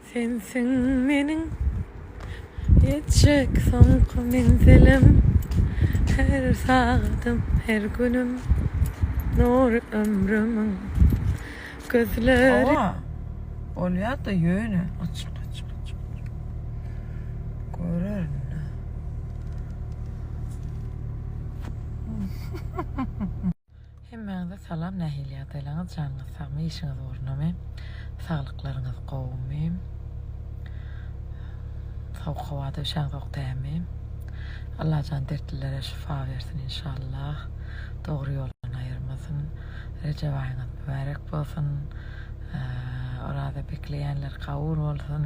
Sensiň meniň ýetjek soňky menzilim Her sagadym, her günüm Nury ömrümiň gözleri. Hawa, bolýa-da ýöne açyk açyk açyk. Görerin. Hemmäňize salam nähili ýagdaýlaryňyz janyňyz sagmy işiňiz ugrunamy saglyklaryňyz gowumy sowuk howada üşäňzok dämi Allajan dertlilere şyfa bersin inşallah dogry ýoldan aýyrmasyn Rejep aýyňyz mübärek bolsun oraza bekleýänler kabul bolsun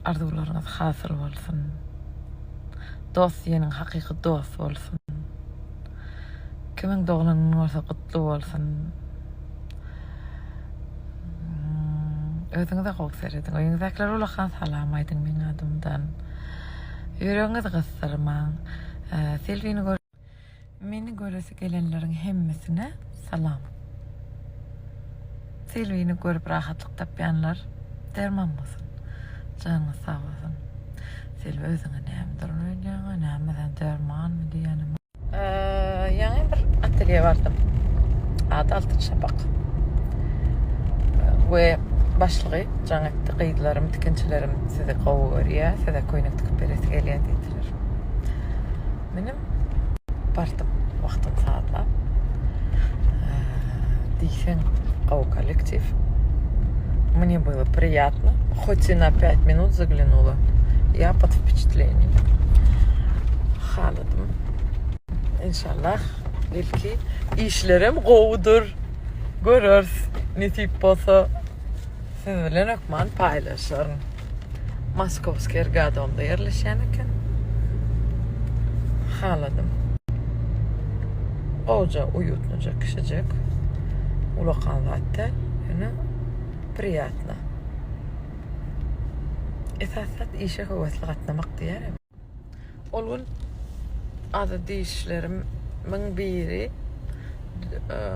arzuwlaryňyz hasyl bolsun. Dost diýeniň hakyky dost bolsun. Kimiň doglan güni bolsa gutly bolsun. Özüňize gowy serediň. Öýüňizdäkilere ullakan salam aýdyň meň adymdan. Ýüregiňizi gysdyrmaň. Selbini gör. Meni göresi gelenleriň hemmesine salam. Selbini görüp rahatlyk tapýanlar derman bolsun. Janyňyz sag bolsun. Selbi özüňe näme duran öýdýäňä näme sen dermanmy diýýänim. Ýaňy bir atelýe bardym. Ady Altyn Şapak. We başlygy jaň etdi. Gyzlarym, tikinçilerim sizi gowy görýär. Size köýnek tikip beresi gelýär diýdiler. Menem bardym wagtym sazlap. Diýseň gowy kollektiw. Мне было приятно. Хоть и на 5 минут заглянула. Я под впечатлением. Haladym. Inşallah belki işlerim gowudyr. Göreris. Nesip bolsa Siz bilen hökman paýlaşaryn. Moskowskiý ergadomda ýerleşýän eken. Haladym. Gowja uýutnyja kişijek. Ulakan zat däl, ýöne priýatno. Esasy zat işe höwesli gatnamak diýýär. Ol gün azy dişlerimiň biri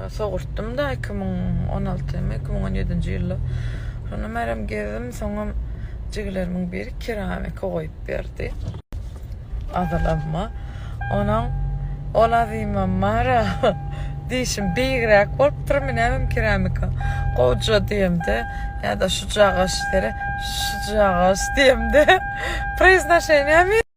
sogurtdym-da 2016-my, 2017-nji ýylda. Şondan bärem gezdim, soňam jigilerimiň biri keramika goýup berdi. Azylamma. Onuň ol azymam bar-a, dişim beýigräk bolupdyrmy nämem keramika gowja diýemde, ýa-da şujagaş sere, şujagaş diýemde, Произношениýamy?